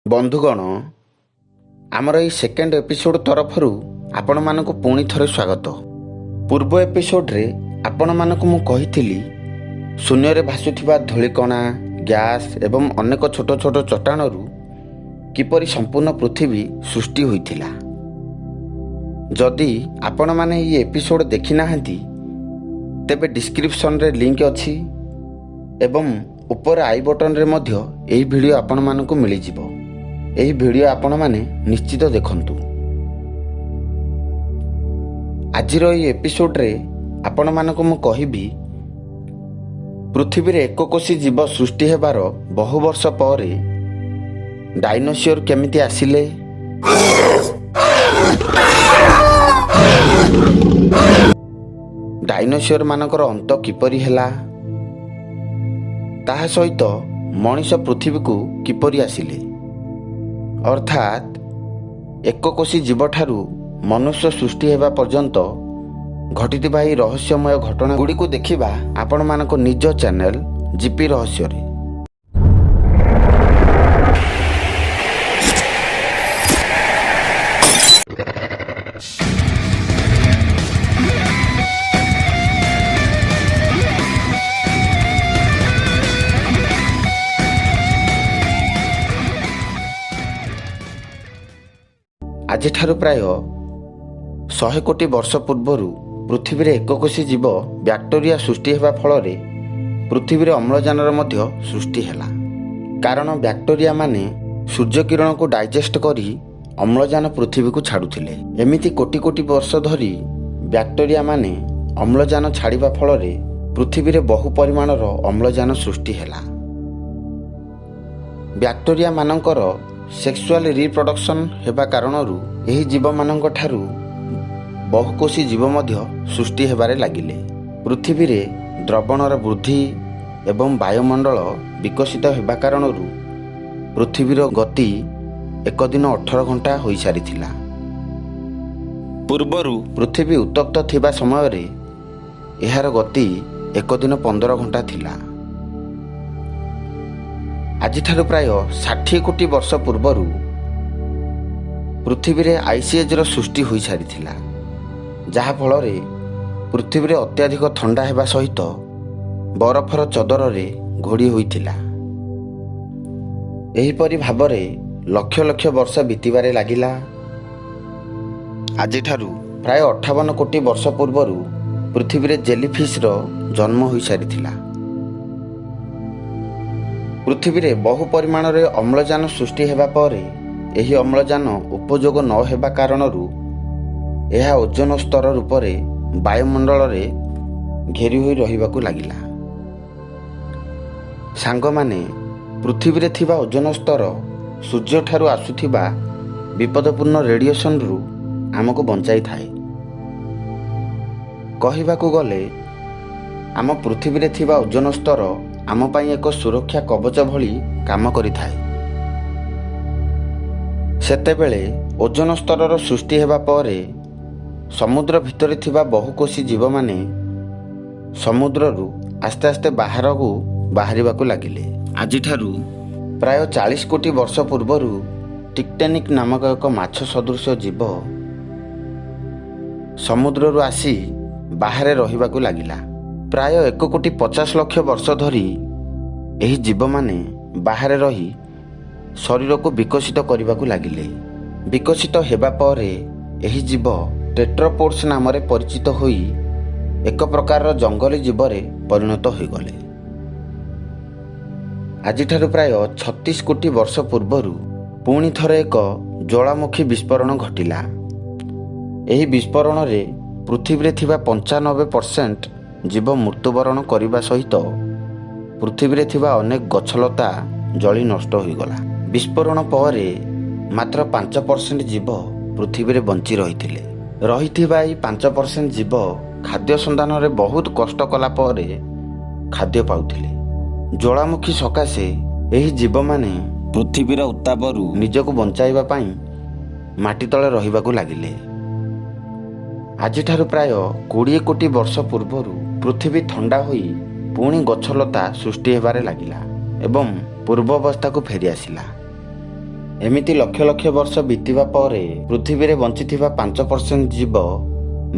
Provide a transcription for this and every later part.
ବନ୍ଧୁଗଣ, ଆମର ଏହି ସେକେଣ୍ଡ ଏପିସୋଡ଼ ତରଫରୁ ଆପଣମାନଙ୍କୁ ପୁଣି ଥରେ ସ୍ୱାଗତ। ପୂର୍ବ ଏପିସୋଡ଼ରେ ଆପଣମାନଙ୍କୁ ମୁଁ କହିଥିଲି, ଶୂନ୍ୟରେ ଭାସୁଥିବା ଧୂଳିକଣା, ଗ୍ୟାସ୍ ଏବଂ ଅନେକ ଛୋଟ ଛୋଟ ଚଟାଣରୁ କିପରି ସମ୍ପୂର୍ଣ୍ଣ ପୃଥିବୀ ସୃଷ୍ଟି ହୋଇଥିଲା। ଯଦି ଆପଣମାନେ ଏହି ଏପିସୋଡ଼ ଦେଖିନାହାନ୍ତି, ତେବେ ଡିସ୍କ୍ରିପସନରେ ଲିଙ୍କ ଅଛି ଏବଂ ଉପରେ I ବଟନରେ ମଧ୍ୟ ଏହି ଭିଡ଼ିଓ ଆପଣମାନଙ୍କୁ ମିଳିଯିବ। ଏହି ଭିଡ଼ିଓ ଆପଣମାନେ ନିଶ୍ଚିତ ଦେଖନ୍ତୁ। ଆଜିର ଏହି ଏପିସୋଡ଼ରେ ଆପଣମାନଙ୍କୁ ମୁଁ କହିବି, ପୃଥିବୀରେ ଏକକୋଷୀ ଜୀବ ସୃଷ୍ଟି ହେବାର ବହୁ ବର୍ଷ ପରେ ଡାଇନୋସିଓର କେମିତି ଆସିଲେ, ଡାଇନୋସିଓର ମାନଙ୍କର ଅନ୍ତ କିପରି ହେଲା, ତାହା ସହିତ ମଣିଷ ପୃଥିବୀକୁ କିପରି ଆସିଲେ, ଅର୍ଥାତ୍ ଏକକୋଷୀ ଜୀବଠାରୁ ମନୁଷ୍ୟ ସୃଷ୍ଟି ହେବା ପର୍ଯ୍ୟନ୍ତ ଘଟିଥିବା ଏହି ରହସ୍ୟମୟ ଘଟଣା ଗୁଡ଼ିକୁ ଦେଖିବା ଆପଣମାନଙ୍କ ନିଜ ଚ୍ୟାନେଲ ଜିପି ରହସ୍ୟରେ। ଆଜିଠାରୁ ପ୍ରାୟ 100 କୋଟି ବର୍ଷ ପୂର୍ବରୁ ପୃଥିବୀରେ ଏକକୋଷୀ ଜୀବ ବ୍ୟାକ୍ଟେରିଆ ସୃଷ୍ଟି ହେବା ଫଳରେ ପୃଥିବୀରେ ଅମ୍ଳଜାନର ମଧ୍ୟ ସୃଷ୍ଟି ହେଲା। କାରଣ ବ୍ୟାକ୍ଟେରିଆ ମାନେ ସୂର୍ଯ୍ୟକିରଣକୁ ଡାଇଜେଷ୍ଟ କରି ଅମ୍ଳଜାନ ପୃଥିବୀକୁ ଛାଡ଼ୁଥିଲେ। ଏମିତି କୋଟି କୋଟି ବର୍ଷ ଧରି ବ୍ୟାକ୍ଟେରିଆ ମାନେ ଅମ୍ଳଜାନ ଛାଡ଼ିବା ଫଳରେ ପୃଥିବୀରେ ବହୁ ପରିମାଣର ଅମ୍ଳଜାନ ସୃଷ୍ଟି ହେଲା। ବ୍ୟାକ୍ଟେରିଆ ମାନଙ୍କର ସେକ୍ସୁଆଲ ରିପ୍ରଡକ୍ସନ୍ ହେବା କାରଣରୁ ଏହି ଜୀବମାନଙ୍କ ଠାରୁ ବହୁକୋଷୀ ଜୀବ ମଧ୍ୟ ସୃଷ୍ଟି ହେବାରେ ଲାଗିଲେ। ପୃଥିବୀରେ ଦ୍ରବଣର ବୃଦ୍ଧି ଏବଂ ବାୟୁମଣ୍ଡଳ ବିକଶିତ ହେବା କାରଣରୁ ପୃଥିବୀର ଗତି ଏକ ଦିନ 18 ଘଣ୍ଟା ହୋଇସାରିଥିଲା। ପୂର୍ବରୁ ପୃଥିବୀ ଉତ୍ତପ୍ତ ଥିବା ସମୟରେ ଏହାର ଗତି ଏକ ଦିନ 15 ଘଣ୍ଟା ଥିଲା। ଆଜିଠାରୁ ପ୍ରାୟ 60 କୋଟି ବର୍ଷ ପୂର୍ବରୁ ପୃଥିବୀରେ ଆଇସିଏଜ୍ର ସୃଷ୍ଟି ହୋଇସାରିଥିଲା, ଯାହାଫଳରେ ପୃଥିବୀରେ ଅତ୍ୟଧିକ ଥଣ୍ଡା ହେବା ସହିତ ବରଫର ଚଦରରେ ଘୋଡ଼ି ହୋଇଥିଲା। ଏହିପରି ଭାବରେ ଲକ୍ଷ ଲକ୍ଷ ବର୍ଷ ବିତିବାରେ ଲାଗିଲା। ଆଜିଠାରୁ ପ୍ରାୟ 58 କୋଟି ବର୍ଷ ପୂର୍ବରୁ ପୃଥିବୀରେ ଜେଲିଫିସ୍ର ଜନ୍ମ ହୋଇସାରିଥିଲା। ପୃଥିବୀରେ ବହୁ ପରିମାଣରେ ଅମ୍ଳଜାନ ସୃଷ୍ଟି ହେବା ପରେ ଏହି ଅମ୍ଳଜାନ ଉପଯୋଗ ନ ହେବା କାରଣରୁ ଏହା ଓଜୋନ ସ୍ତର ରୂପରେ ବାୟୁମଣ୍ଡଳରେ ଘେରି ହୋଇ ରହିବାକୁ ଲାଗିଲା। ସାଙ୍ଗମାନେ, ପୃଥିବୀରେ ଥିବା ଓଜୋନ ସ୍ତର ସୂର୍ଯ୍ୟଠାରୁ ଆସୁଥିବା ବିପଦପୂର୍ଣ୍ଣ ରେଡ଼ିଏସନରୁ ଆମକୁ ବଞ୍ଚାଇଥାଏ। କହିବାକୁ ଗଲେ ଆମ ପୃଥିବୀରେ ଥିବା ଓଜୋନ ସ୍ତର ଆମ ପାଇଁ ଏକ ସୁରକ୍ଷା କବଚ ଭଳି କାମ କରିଥାଏ। ସେତେବେଳେ ଓଜୋନ ସ୍ତରର ସୃଷ୍ଟି ହେବା ପରେ ସମୁଦ୍ର ଭିତରେ ଥିବା ବହୁକୋଷୀ ଜୀବମାନେ ସମୁଦ୍ରରୁ ଆସ୍ତେ ଆସ୍ତେ ବାହାରକୁ ବାହାରିବାକୁ ଲାଗିଲେ। ଆଜିଠାରୁ ପ୍ରାୟ 40 କୋଟି ବର୍ଷ ପୂର୍ବରୁ ଟିକ୍ଟେନିକ୍ ନାମକ ଏକ ମାଛ ସଦୃଶ ଜୀବ ସମୁଦ୍ରରୁ ଆସି ବାହାରେ ରହିବାକୁ ଲାଗିଲା। ପ୍ରାୟ 1 କୋଟି 50 ଲକ୍ଷ ବର୍ଷ ଧରି ଏହି ଜୀବମାନେ ବାହାରେ ରହି ଶରୀରକୁ ବିକଶିତ କରିବାକୁ ଲାଗିଲେ। ବିକଶିତ ହେବା ପରେ ଏହି ଜୀବ ଟେଟ୍ରୋପୋଡ୍ସ ନାମରେ ପରିଚିତ ହୋଇ ଏକ ପ୍ରକାରର ଜଙ୍ଗଲୀ ଜୀବରେ ପରିଣତ ହୋଇଗଲେ। ଆଜିଠାରୁ ପ୍ରାୟ 36 କୋଟି ବର୍ଷ ପୂର୍ବରୁ ପୁଣି ଥରେ ଏକ ଜ୍ୱାଳାମୁଖୀ ବିସ୍ଫୋରଣ ଘଟିଲା। ଏହି ବିସ୍ଫୋରଣରେ ପୃଥିବୀରେ ଥିବା 95% ଜୀବ ମୃତ୍ୟୁବରଣ କରିବା ସହିତ ପୃଥିବୀରେ ଥିବା ଅନେକ ଗଛଲତା ଜଳି ନଷ୍ଟ ହୋଇଗଲା। ବିସ୍ଫୋରଣ ପରେ ମାତ୍ର 5% ଜୀବ ପୃଥିବୀରେ ବଞ୍ଚି ରହିଥିଲେ। ରହିଥିବା ଏହି 5% ଜୀବ ଖାଦ୍ୟ ସନ୍ଧାନରେ ବହୁତ କଷ୍ଟ କଲା ପରେ ଖାଦ୍ୟ ପାଉଥିଲେ। ଜ୍ୱାଳାମୁଖୀ ସକାଶେ ଏହି ଜୀବମାନେ ପୃଥିବୀର ଉତ୍ତାପରୁ ନିଜକୁ ବଞ୍ଚାଇବା ପାଇଁ ମାଟି ତଳେ ରହିବାକୁ ଲାଗିଲେ। ଆଜିଠାରୁ ପ୍ରାୟ 20 କୋଟି ବର୍ଷ ପୂର୍ବରୁ ପୃଥିବୀ ଥଣ୍ଡା ହୋଇ ପୁଣି ଗଛଲତା ସୃଷ୍ଟି ହେବାରେ ଲାଗିଲା ଏବଂ ପୂର୍ବ ଅବସ୍ଥାକୁ ଫେରିଆସିଲା। ଏମିତି ଲକ୍ଷ ଲକ୍ଷ ବର୍ଷ ବିତିବା ପରେ ପୃଥିବୀରେ ବଞ୍ଚିଥିବା 5% ଜୀବ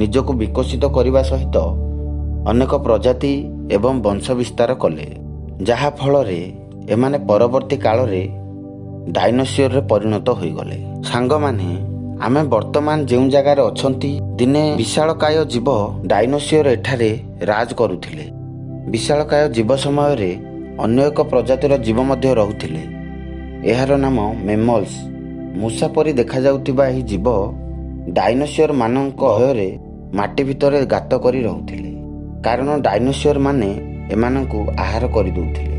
ନିଜକୁ ବିକଶିତ କରିବା ସହିତ ଅନେକ ପ୍ରଜାତି ଏବଂ ବଂଶ ବିସ୍ତାର କଲେ, ଯାହା ଫଳରେ ଏମାନେ ପରବର୍ତ୍ତୀ କାଳରେ ଡାଇନୋସିଓରରେ ପରିଣତ ହୋଇଗଲେ। ସାଙ୍ଗମାନେ, ଆମେ ବର୍ତ୍ତମାନ ଯେଉଁ ଜାଗାରେ ଅଛନ୍ତି, ଦିନେ ବିଶାଳକାୟ ଜୀବ ଡାଇନୋସିଓର ଏଠାରେ ରାଜ କରୁଥିଲେ। ବିଶାଳକାୟ ଜୀବ ସମୟରେ ଅନ୍ୟ ଏକ ପ୍ରଜାତିର ଜୀବ ମଧ୍ୟ ରହୁଥିଲେ। ଏହାର ନାମ ମେମଲ୍ସ। ମୂଷା ପରି ଦେଖାଯାଉଥିବା ଏହି ଜୀବ ଡାଇନୋସିଓର ମାନଙ୍କ ଭୟରେ ମାଟି ଭିତରେ ଗାତ କରି ରହୁଥିଲେ, କାରଣ ଡାଇନୋସିଓର ମାନେ ଏମାନଙ୍କୁ ଆହାର କରିଦେଉଥିଲେ।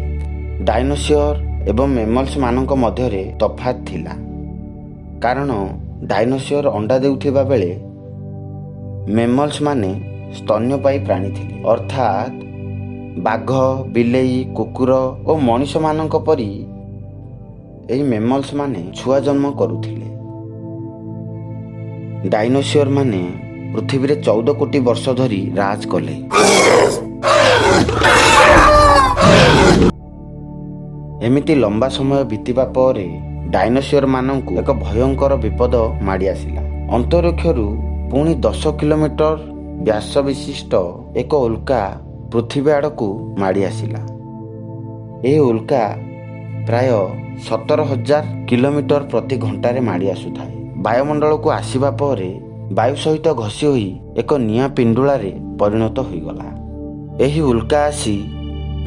ଡାଇନୋସିଓର ଏବଂ ମେମଲ୍ସ ମାନଙ୍କ ମଧ୍ୟରେ ତଫାତ୍ ଥିଲା, କାରଣ ଡାଇନୋସିଓର ଅଣ୍ଡା ଦେଉଥିବା ବେଳେ ମେମଲ୍ସ ମାନେ ସ୍ତନ୍ୟପାୟୀ ପ୍ରାଣୀ ଥିଲେ। ଅର୍ଥାତ୍ ବାଘ, ବିଲେଇ, କୁକୁର ଓ ମଣିଷମାନଙ୍କ ପରି ଏହି ମେମଲ୍ସ ମାନେ ଛୁଆ ଜନ୍ମ କରୁଥିଲେ। ଡାଇନୋସିଓର ମାନେ ପୃଥିବୀରେ 14 କୋଟି ବର୍ଷ ଧରି ରାଜ କଲେ। ଏମିତି ଲମ୍ବା ସମୟ ବିତିବା ପରେ ଡାଇନୋସିଓର ମାନଙ୍କୁ ଏକ ଭୟଙ୍କର ବିପଦ ମାଡ଼ି ଆସିଲା। ଅନ୍ତରୀକ୍ଷରୁ ପୁଣି 10 କିଲୋମିଟର ବ୍ୟାସ ବିଶିଷ୍ଟ ଏକ ଉଲ୍କା ପୃଥିବୀ ଆଡ଼କୁ ମାଡ଼ି ଆସିଲା। ଏହି ଉଲ୍କା ପ୍ରାୟ 17,000 କିଲୋମିଟର ପ୍ରତି ଘଣ୍ଟାରେ ମାଡ଼ି ଆସୁଥାଏ। ବାୟୁମଣ୍ଡଳକୁ ଆସିବା ପରେ ବାୟୁ ସହିତ ଘଷି ହୋଇ ଏକ ନିଆଁ ପିଣ୍ଡୁଳାରେ ପରିଣତ ହୋଇଗଲା। ଏହି ଉଲ୍କା ଆସି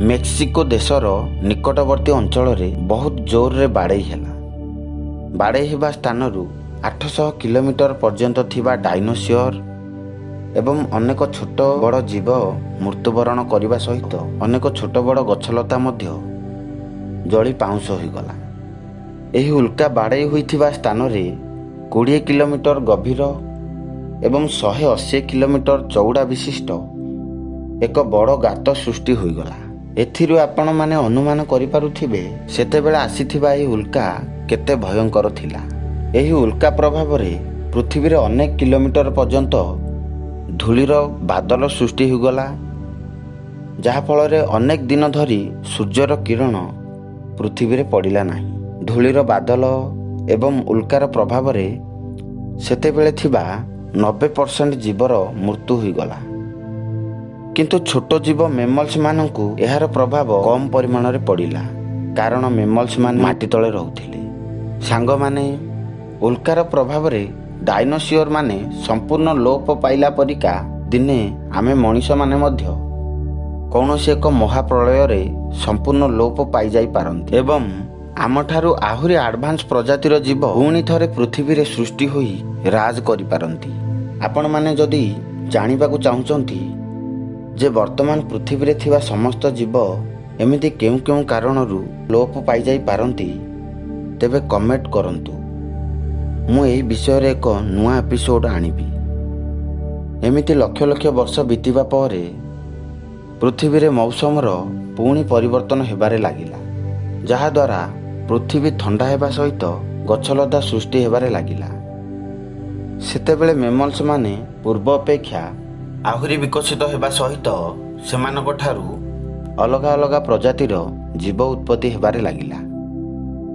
ମେକ୍ସିକୋ ଦେଶର ନିକଟବର୍ତ୍ତୀ ଅଞ୍ଚଳରେ ବହୁତ ଜୋରରେ ବାଡ଼େଇ ହେଲା। ବାଡ଼େଇ ହେବା ସ୍ଥାନରୁ 800 କିଲୋମିଟର ପର୍ଯ୍ୟନ୍ତ ଥିବା ଡାଇନୋସିଓର ଏବଂ ଅନେକ ଛୋଟ ବଡ଼ ଜୀବ ମୃତ୍ୟୁବରଣ କରିବା ସହିତ ଅନେକ ଛୋଟ ବଡ଼ ଗଛଲତା ମଧ୍ୟ ଜଳି ପାଉଁଶ ହୋଇଗଲା। ଏହି ଉଲ୍କା ବାଡ଼େଇ ହୋଇଥିବା ସ୍ଥାନରେ 20 କିଲୋମିଟର ଗଭୀର ଏବଂ 180 କିଲୋମିଟର ଚଉଡ଼ା ବିଶିଷ୍ଟ ଏକ ବଡ଼ ଗାତ ସୃଷ୍ଟି ହୋଇଗଲା। ଏଥିରୁ ଆପଣମାନେ ଅନୁମାନ କରିପାରୁଥିବେ ସେତେବେଳେ ଆସିଥିବା ଏହି ଉଲ୍କା କେତେ ଭୟଙ୍କର ଥିଲା। ଏହି ଉଲ୍କା ପ୍ରଭାବରେ ପୃଥିବୀରେ ଅନେକ କିଲୋମିଟର ପର୍ଯ୍ୟନ୍ତ ଧୂଳିର ବାଦଲ ସୃଷ୍ଟି ହୋଇଗଲା, ଯାହାଫଳରେ ଅନେକ ଦିନ ଧରି ସୂର୍ଯ୍ୟର କିରଣ ପୃଥିବୀରେ ପଡ଼ିଲା ନାହିଁ। ଧୂଳିର ବାଦଲ ଏବଂ ଉଲ୍କାର ପ୍ରଭାବରେ ସେତେବେଳେ ଥିବା 90% ଜୀବର ମୃତ୍ୟୁ ହୋଇଗଲା। କିନ୍ତୁ ଛୋଟ ଜୀବ ମେମଲ୍ସ ମାନଙ୍କୁ ଏହାର ପ୍ରଭାବ କମ୍ ପରିମାଣରେ ପଡ଼ିଲା, କାରଣ ମେମଲ୍ସ ମାନେ ମାଟି ତଳେ ରହୁଥିଲେ। ସାଙ୍ଗମାନେ, ଉଲ୍କାର ପ୍ରଭାବରେ ଡାଇନୋସିଓର ମାନେ ସମ୍ପୂର୍ଣ୍ଣ ଲୋପ ପାଇଲା ପରିକା ଦିନେ ଆମେ ମଣିଷମାନେ ମଧ୍ୟ କୌଣସି ଏକ ମହାପ୍ରଳୟରେ ସମ୍ପୂର୍ଣ୍ଣ ଲୋପ ପାଇଯାଇପାରନ୍ତି ଏବଂ ଆମଠାରୁ ଆହୁରି ଆଡ଼ଭାନ୍ସ ପ୍ରଜାତିର ଜୀବ ପୁଣି ଥରେ ପୃଥିବୀରେ ସୃଷ୍ଟି ହୋଇ ରାଜ କରିପାରନ୍ତି। ଆପଣମାନେ ଯଦି ଜାଣିବାକୁ ଚାହୁଁଛନ୍ତି ଯେ ବର୍ତ୍ତମାନ ପୃଥିବୀରେ ଥିବା ସମସ୍ତ ଜୀବ ଏମିତି କେଉଁ କେଉଁ କାରଣରୁ ଲୋପ ପାଇଯାଇପାରନ୍ତି, ତେବେ କମେଣ୍ଟ କରନ୍ତୁ। ମୁଁ ଏହି ବିଷୟରେ ଏକ ନୂଆ ଏପିସୋଡ଼ ଆଣିବି। ଏମିତି ଲକ୍ଷ ଲକ୍ଷ ବର୍ଷ ବିତିବା ପରେ ପୃଥିବୀରେ ମୌସମର ପୁଣି ପରିବର୍ତ୍ତନ ହେବାରେ ଲାଗିଲା, ଯାହାଦ୍ୱାରା ପୃଥିବୀ ଥଣ୍ଡା ହେବା ସହିତ ଗଛଲତା ସୃଷ୍ଟି ହେବାରେ ଲାଗିଲା। ସେତେବେଳେ ମେମଲ୍ସ ମାନେ ପୂର୍ବ ଅପେକ୍ଷା ଆହୁରି ବିକଶିତ ହେବା ସହିତ ସେମାନଙ୍କ ଠାରୁ ଅଲଗା ଅଲଗା ପ୍ରଜାତିର ଜୀବ ଉତ୍ପତ୍ତି ହେବାରେ ଲାଗିଲା।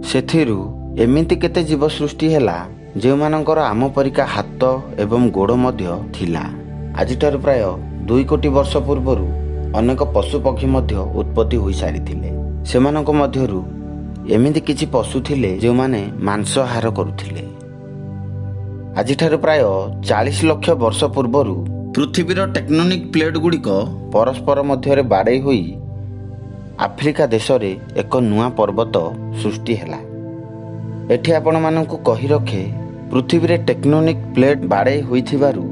ସେଥିରୁ ଏମିତି କେତେ ଜୀବ ସୃଷ୍ଟି ହେଲା ଯେଉଁମାନଙ୍କର ଆମ ପରିକା ହାତ ଏବଂ ଗୋଡ଼ ମଧ୍ୟ ଥିଲା। ଆଜିଠାରୁ ପ୍ରାୟ 2 କୋଟି ବର୍ଷ ପୂର୍ବରୁ ଅନେକ ପଶୁପକ୍ଷୀ ମଧ୍ୟ ଉତ୍ପତ୍ତି ହୋଇସାରିଥିଲେ। ସେମାନଙ୍କ ମଧ୍ୟରୁ ଏମିତି କିଛି ପଶୁ ଥିଲେ ଯେଉଁମାନେ ମାଂସାହାର କରୁଥିଲେ। ଆଜିଠାରୁ ପ୍ରାୟ 40 ଲକ୍ଷ ବର୍ଷ ପୂର୍ବରୁ ପୃଥିବୀର ଟେକ୍ଟୋନିକ୍ ପ୍ଲେଟ୍ ଗୁଡ଼ିକ ପରସ୍ପର ମଧ୍ୟରେ ବାଡ଼େଇ ହୋଇ ଆଫ୍ରିକା ଦେଶରେ ଏକ ନୂଆ ପର୍ବତ ସୃଷ୍ଟି ହେଲା। ଏଠି ଆପଣମାନଙ୍କୁ କହି ରଖେ, ପୃଥିବୀରେ ଟେକ୍ଟୋନିକ୍ ପ୍ଲେଟ୍ ବାଡ଼େଇ ହୋଇଥିବାରୁ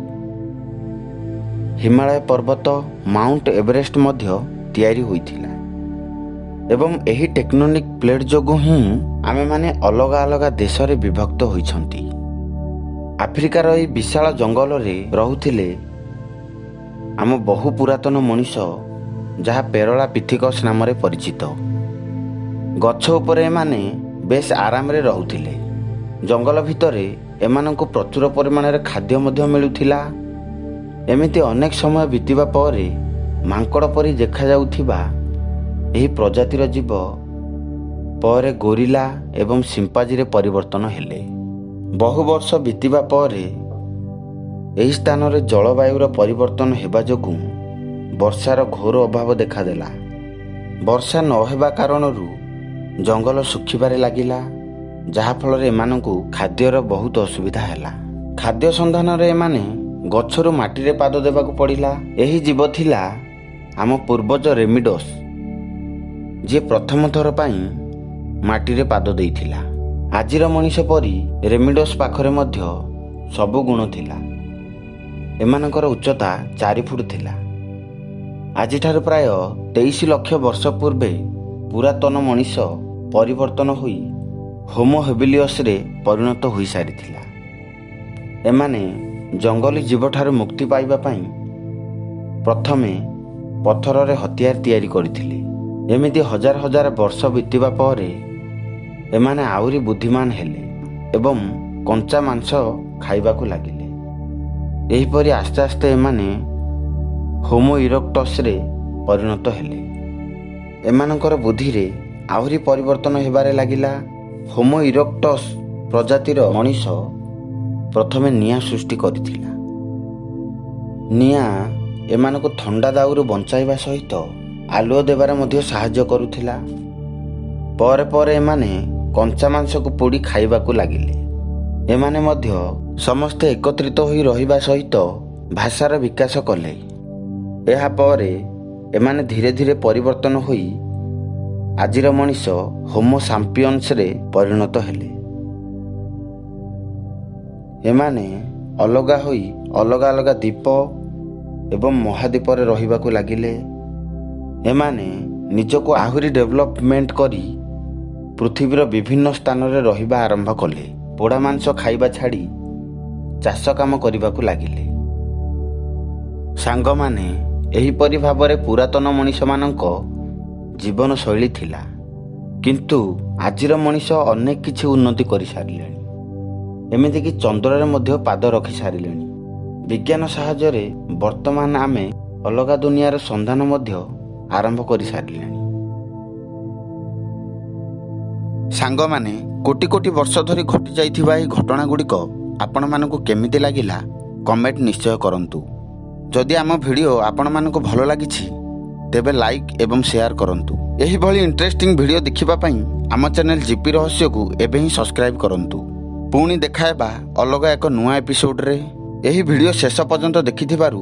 ହିମାଳୟ ପର୍ବତ, ମାଉଣ୍ଟ ଏଭରେଷ୍ଟ ମଧ୍ୟ ତିଆରି ହୋଇଥିଲା ଏବଂ ଏହି ଟେକ୍ଟୋନିକ୍ ପ୍ଲେଟ୍ ଯୋଗୁଁ ହିଁ ଆମେମାନେ ଅଲଗା ଅଲଗା ଦେଶରେ ବିଭକ୍ତ ହୋଇଛନ୍ତି। ଆଫ୍ରିକାର ଏହି ବିଶାଳ ଜଙ୍ଗଲରେ ରହୁଥିଲେ ଆମ ବହୁ ପୁରାତନ ମଣିଷ, ଯାହା ପେରଳା ପିଥିକସ୍ ନାମରେ ପରିଚିତ। ଗଛ ଉପରେ ଏମାନେ ବେଶ ଆରାମରେ ରହୁଥିଲେ। ଜଙ୍ଗଲ ଭିତରେ ଏମାନଙ୍କୁ ପ୍ରଚୁର ପରିମାଣରେ ଖାଦ୍ୟ ମଧ୍ୟ ମିଳୁଥିଲା। ଏମିତି ଅନେକ ସମୟ ବିତିବା ପରେ ମାଙ୍କଡ଼ ପରି ଦେଖାଯାଉଥିବା ଏହି ପ୍ରଜାତିର ଜୀବ ପରେ ଗୋରିଲା ଏବଂ ସିମ୍ପାଜିରେ ପରିବର୍ତ୍ତନ ହେଲେ। ବହୁ ବର୍ଷ ବିତିବା ପରେ ଏହି ସ୍ଥାନରେ ଜଳବାୟୁର ପରିବର୍ତ୍ତନ ହେବା ଯୋଗୁଁ ବର୍ଷାର ଘୋର ଅଭାବ ଦେଖାଦେଲା। ବର୍ଷା ନ ହେବା କାରଣରୁ ଜଙ୍ଗଲ ଶୁଖିବାରେ ଲାଗିଲା, ଯାହାଫଳରେ ଏମାନଙ୍କୁ ଖାଦ୍ୟର ବହୁତ ଅସୁବିଧା ହେଲା। ଖାଦ୍ୟ ସନ୍ଧାନରେ ଏମାନେ ଗଛରୁ ମାଟିରେ ପାଦ ଦେବାକୁ ପଡ଼ିଲା। ଏହି ଜୀବ ଥିଲା ଆମ ପୂର୍ବଜ ରେମିଡସ୍, ଯିଏ ପ୍ରଥମ ଥର ପାଇଁ ମାଟିରେ ପାଦ ଦେଇଥିଲା। ଆଜିର ମଣିଷ ପରି ରେମିଡସ୍ ପାଖରେ ମଧ୍ୟ ସବୁ ଗୁଣ ଥିଲା। ଏମାନଙ୍କର ଉଚ୍ଚତା 4 ଫୁଟ ଥିଲା। ଆଜିଠାରୁ ପ୍ରାୟ 23 ଲକ୍ଷ ବର୍ଷ ପୂର୍ବେ ପୁରାତନ ମଣିଷ ପରିବର୍ତ୍ତନ ହୋଇ ହୋମୋ ହେବିଲିୟସରେ ପରିଣତ ହୋଇସାରିଥିଲା। ଏମାନେ ଜଙ୍ଗଲୀ ଜୀବଠାରୁ ମୁକ୍ତି ପାଇବା ପାଇଁ ପ୍ରଥମେ ପଥରରେ ହତିଆର ତିଆରି କରିଥିଲେ। ଏମିତି ହଜାର ହଜାର ବର୍ଷ ବିତିବା ପରେ ଏମାନେ ଆହୁରି ବୁଦ୍ଧିମାନ ହେଲେ ଏବଂ କଞ୍ଚା ମାଂସ ଖାଇବାକୁ ଲାଗିଲେ। ଏହିପରି ଆସ୍ତେ ଆସ୍ତେ ଏମାନେ ହୋମୋ ଇରେକ୍ଟସରେ ପରିଣତ ହେଲେ। ଏମାନଙ୍କର ବୁଦ୍ଧିରେ ଆହୁରି ପରିବର୍ତ୍ତନ ହେବାରେ ଲାଗିଲା। ହୋମୋ ଇରେକ୍ଟସ୍ ପ୍ରଜାତିର ମଣିଷ ପ୍ରଥମେ ନିଆଁ ସୃଷ୍ଟି କରିଥିଲା। ନିଆଁ ଏମାନଙ୍କୁ ଥଣ୍ଡା ଦାଉରୁ ବଞ୍ଚାଇବା ସହିତ ଆଲୁଅ ଦେବାରେ ମଧ୍ୟ ସାହାଯ୍ୟ କରୁଥିଲା। ପରେ ପରେ ଏମାନେ କଞ୍ଚା ମାଂସକୁ ପୋଡ଼ି ଖାଇବାକୁ ଲାଗିଲେ। ଏମାନେ ମଧ୍ୟ ସମସ୍ତେ ଏକତ୍ରିତ ହୋଇ ରହିବା ସହିତ ଭାଷାର ବିକାଶ କଲେ। ଏହାପରେ ଏମାନେ ଧୀରେ ଧୀରେ ପରିବର୍ତ୍ତନ ହୋଇ ଆଜିର ମଣିଷ ହୋମୋ ସାପିଅନ୍ସରେ ପରିଣତ ହେଲେ। ଏମାନେ ଅଲଗା ହୋଇ ଅଲଗା ଅଲଗା ଦ୍ୱୀପ ଏବଂ ମହାଦ୍ୱୀପରେ ରହିବାକୁ ଲାଗିଲେ। ଏମାନେ ନିଜକୁ ଆହୁରି ଡେଭଲପମେଣ୍ଟ କରି ପୃଥିବୀର ବିଭିନ୍ନ ସ୍ଥାନରେ ରହିବା ଆରମ୍ଭ କଲେ। ପୋଡ଼ା ମାଂସ ଖାଇବା ଛାଡ଼ି ଚାଷ କାମ କରିବାକୁ ଲାଗିଲେ। ସାଙ୍ଗମାନେ, ଏହିପରି ଭାବରେ ପୁରାତନ ମଣିଷମାନଙ୍କ ଜୀବନଶୈଳୀ ଥିଲା। କିନ୍ତୁ ଆଜିର ମଣିଷ ଅନେକ କିଛି ଉନ୍ନତି କରିସାରିଲେଣି। ଏମିତିକି ଚନ୍ଦ୍ରରେ ମଧ୍ୟ ପାଦ ରଖିସାରିଲେଣି। ବିଜ୍ଞାନ ସାହାଯ୍ୟରେ ବର୍ତ୍ତମାନ ଆମେ ଅଲଗା ଦୁନିଆର ସନ୍ଧାନ ମଧ୍ୟ ଆରମ୍ଭ କରିସାରିଲେଣି। ସାଙ୍ଗମାନେ, କୋଟି କୋଟି ବର୍ଷ ଧରି ଘଟିଯାଇଥିବା ଏହି ଘଟଣାଗୁଡ଼ିକ ଆପଣମାନଙ୍କୁ କେମିତି ଲାଗିଲା, କମେଣ୍ଟ ନିଶ୍ଚୟ କରନ୍ତୁ। ଯଦି ଆମ ଭିଡ଼ିଓ ଆପଣମାନଙ୍କୁ ଭଲ ଲାଗିଛି, ତେବେ ଲାଇକ୍ ଏବଂ ସେୟାର କରନ୍ତୁ। ଏହିଭଳି ଇଣ୍ଟରେଷ୍ଟିଂ ଭିଡ଼ିଓ ଦେଖିବା ପାଇଁ ଆମ ଚ୍ୟାନେଲ ଜିପି ରହସ୍ୟକୁ ଏବେ ହିଁ ସବସ୍କ୍ରାଇବ୍ କରନ୍ତୁ। ପୁଣି ଦେଖାହେବା ଅଲଗା ଏକ ନୂଆ ଏପିସୋଡ଼ରେ। ଏହି ଭିଡ଼ିଓ ଶେଷ ପର୍ଯ୍ୟନ୍ତ ଦେଖିଥିବାରୁ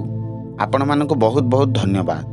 ଆପଣମାନଙ୍କୁ ବହୁତ ବହୁତ ଧନ୍ୟବାଦ।